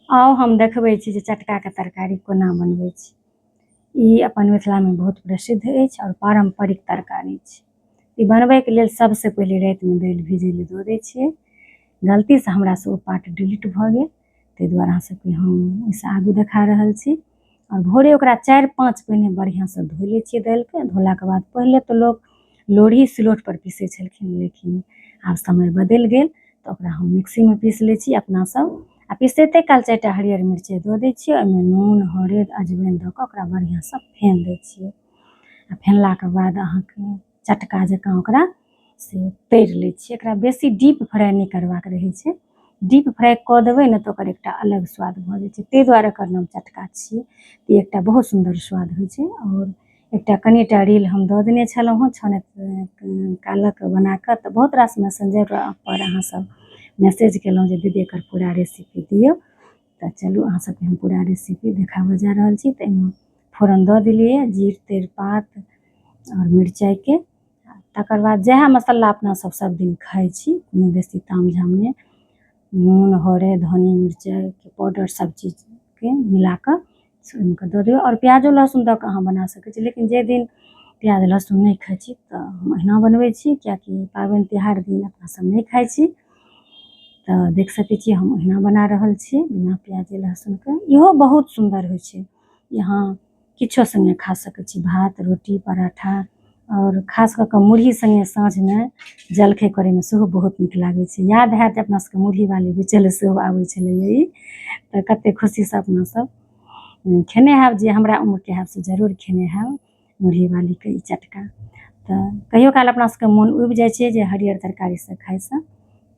आउ हम देखबै छी जे चटकाके तरकारी कोना बनबै छी। ई अपन मिथिलामे बहुत प्रसिद्ध अछि आओर पारम्परिक तरकारी छी। ई बनबैके लेल सबसँ पहिले रातिमे दालि भिजै लए दऽ दै छियै। गलतीसँ हमरासँ ओ पार्ट डिलीट भऽ गेल, ताहि दुआरे अहाँ सबके हम ओहिसँ आगू देखा रहल छी। आओर भोरे ओकरा 4-5 पहिने बढ़िआँसँ धो लै छियै दालिके। धोलाके बाद पहिले तऽ लोक लोढ़ी सिलौटपर पीसै छलखिन, लेकिन आब समय बदलि गेल तऽ ओकरा हम मिक्सीमे पीस लै छी अपना सब। आ पिसैते काल 4टा हरियर मिरचाइ दऽ दै छियै, ओहिमे नून हरैद अजवाइन दऽ कऽ ओकरा बढ़िआँसँ फेन दै छियै। आ फेनलाके बाद अहाँके चटका जकाँ ओकरा से तरि लै छियै। एकरा बेसी डीप फ्राइ नहि करबाक रहै छै, डीप फ्राइ कऽ देबै ने तऽ ओकर एकटा अलग स्वाद भऽ जाइ छै, ताहि दुआरे एकर नाम चटका छियै। ई एकटा बहुत सुन्दर स्वाद होइ छै। आओर एकटा कनिटा रील हम दऽ देने छलहुँ हँ छनैत कालक बनाकऽ, तऽ बहुत रास मैसेंजर पर अहाँ सब मैसेज केलहुँ जे दीदी एकर पूरा रेसिपी दियौ। तऽ चलू अहाँ सबके हम पूरा रेसिपी देखाबऽ जा रहल छी। तऽ एहिमे फोरन दऽ देलियै जीर तेजपात आओर मिरचाइके। तकर बाद जएह मसल्ला अपना सब सब दिन खाइ छी, कोनो बेसी ताम झाम नहि, नून हरैद धनी मिरचाइके पाउडर सब चीजके मिलाकऽ से ओहिमे कऽ दऽ दियौ। आओर प्याजो लहसुन दऽ कऽ अहाँ बना सकै छी, लेकिन जाहि दिन प्याज लहसुन नहि खाइ छी तऽ हम एहिना बनबै छी, किएकि पाबनि तिहार दिन अपना सब नहि खाइ छी। तऽ देख सकै छी हम ओहिना बना रहल छी बिना प्याजे लहसुनके। इहो बहुत सुन्दर होइ छै, यहाँ किछो सङ्गे खा सकै छी, भात रोटी पराठा, आओर खास कऽ कऽ मुरही सङ्गे साँझमे जलखै करैमे सेहो बहुत नीक लागै छै। याद हैत जे अपना सबके मुरही वाली बेचै लए सेहो आबै छलैए ई, तऽ कते खुशीसँ अपना सब खेने हैब। जे हमरा उम्रके हैब से जरूर खेने हैब मुरही वालीके ई चटका। तऽ कहियो काल अपना सबके मोन उबि जाइ छै जे हरियर तरकारी सब खाइसँ,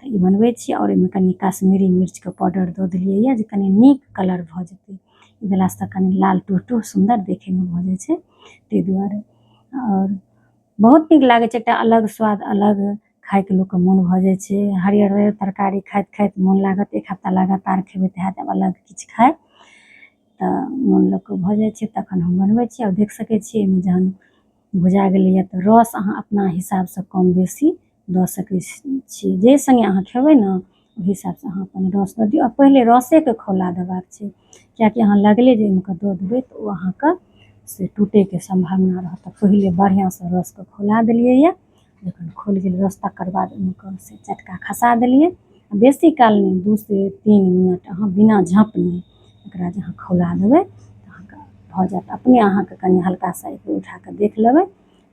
तऽ ई बनबै छी। आओर एहिमे कनि कश्मीरी मिर्चके पाउडर दऽ देलियै जे कनि नीक कलर भऽ जेतै। ई देलासँ कनि लाल टुह टुह सुन्दर देखैमे भऽ जाइ छै, ताहि दुआरे। आओर बहुत नीक लागै छै, एकटा अलग स्वाद अलग खाइके लोकके मोन भऽ जाइ छै। हरियर हरियर तरकारी खाइत खाइत मोन लागत, एक हफ्ता लगातार खेबै तऽ हैत अलग किछु खाइ, तऽ मोन लोकके भऽ जाइ छै। तखन हम बनबै छी। आओर देख सकै छियै एहिमे जहन भुजा गेलैए तऽ रस अहाँ अपना हिसाबसँ कम बेसी दऽ सकै छी, जाहि सङ्गे अहाँ खेबै ने ओहि हिसाबसँ अहाँ अपन रस दऽ दियौ। आ पहिले रसेके खौला देबाक छै, किएकि अहाँ लगले जे ओहिमे दऽ देबै तऽ ओ अहाँके से टूटैके सम्भावना रहत। तऽ पहिले बढ़िआँसँ रसके खौला देलियैए, जखन खौल गेल रस तकर बाद ओहिमे से चटका खसा देलियै। बेसी काल नहि, 2 से 3 मिनट अहाँ बिना झँपने एकरा जे अहाँ खौला देबै तऽ अहाँके भऽ जायत अपने। अहाँके कनि हल्का सा एक बेर उठा कऽ देख लेबै,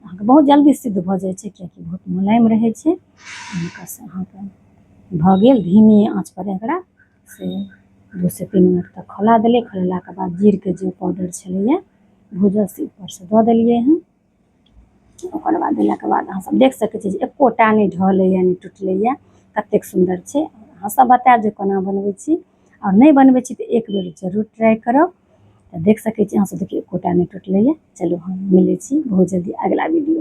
अहाँके बहुत जल्दी सिद्ध भऽ जाइ छै, किएकि बहुत मुलायम रहै छै। हुनका से अहाँके भऽ गेल। धीमी आँच पर एकरा से 2 से 3 मिनट तक खौला देलियै। खौलेलाके बाद जीरके जे पाउडर छलैए भूजल से ऊपरसँ दऽ देलियै हँ। ओकर बाद देलाके बाद अहाँ सब देख सकै छी जे एकोटा नहि ढहलैए नहि टुटलैए, कतेक सुन्दर छै। अहाँ सब बतायब जे कोना बनबै छी, आओर नहि बनबै छी तऽ एक बेर जरूर ट्राइ करब। तऽ देख सकै छी अहाँ सब, देखियौ एकोटा नहि टुटलैए। चलू हम मिलै छी बहुत जल्दी अगिला वीडियो।